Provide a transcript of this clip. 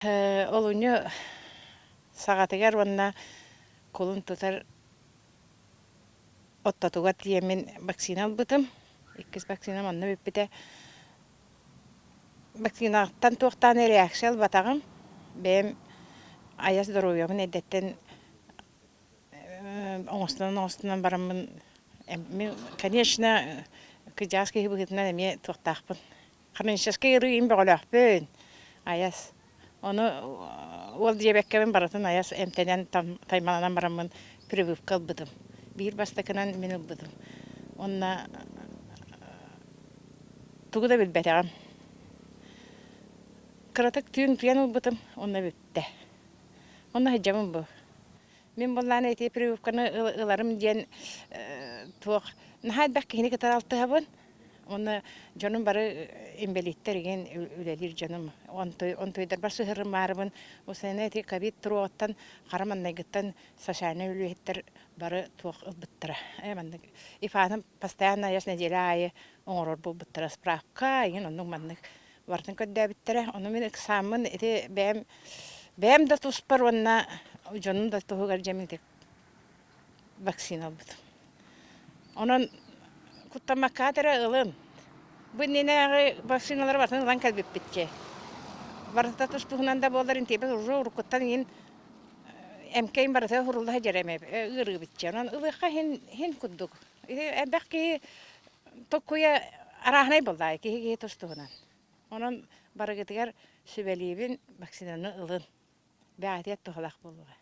Олунньу саҕатыгар уонна кулун тутар ортотугар тиийэммин вакцина ылбытым. Иккис вакцинам онно бүппүтэ. Вакцинаттан туохтаан реакция ылбатаҕым. Бэйэм айас доруобуйабын эрдэттэн оҥостунан-оҥостунан бараммын, мин, конечно, кырдьаҕас киһи быһыытынан эмиэ туохтаахпын. Хроническай ыарыы им бөҕөлөөхпүн, айас. Ону уол диэбэккэбин барытын айас эмтэнэн таймаланан бараммын прививка ылбытым. Биир бастакынан мин ылбытым. Уонна тугу да билбэтэҕим. Кыратык түүн утуйан ылбытым, уонна бүттэ. Онно сылдьабын бу. Мин буоллаҕына ити прививканы ыларым диэн туох наһаа элбэх киһини кытары алтыһабын. Уонна дьонум бары инбэлииттэр игин үлэлиир дьонум. Онтуйдарбар сыһырымаарыбын. Усайна ити ковид туруоҕуттан хара маннайгыттан социальнай үлэһиттэр бары туох ылбыттара. Маннык Ифаны постоянно айас неделя аайы оҥорор буолбуттара. Справка игин оннук маннык барытын көрдөөбүттэрэ. Ону мин ыксааммын ити бэйэм бэйэм да туспар уонна дьонум да туһугар дьэ мин ити вакцина ылбытым. Онон куттаммакка эрэ ылын. Бу иннинээҕи вакциналары барытын ылан кэлбиппит дьэ. Барыта тус-туһунан да буоллар интиэбит уже уруккуттан иһин эмкэйин барыта уһурулла сылдьар эмэ ыарыыбыт дьэ. Онон ылыахха иһин иһин курдук. Элбэх киһи Токкуйа арааһынай буоллаҕа киһи-киһи тус-туһунан. Онон барыгытыгар сүбэлиибин, вакцинаны ылын. Бэҕэтиэт туһалаах буолуоҕа.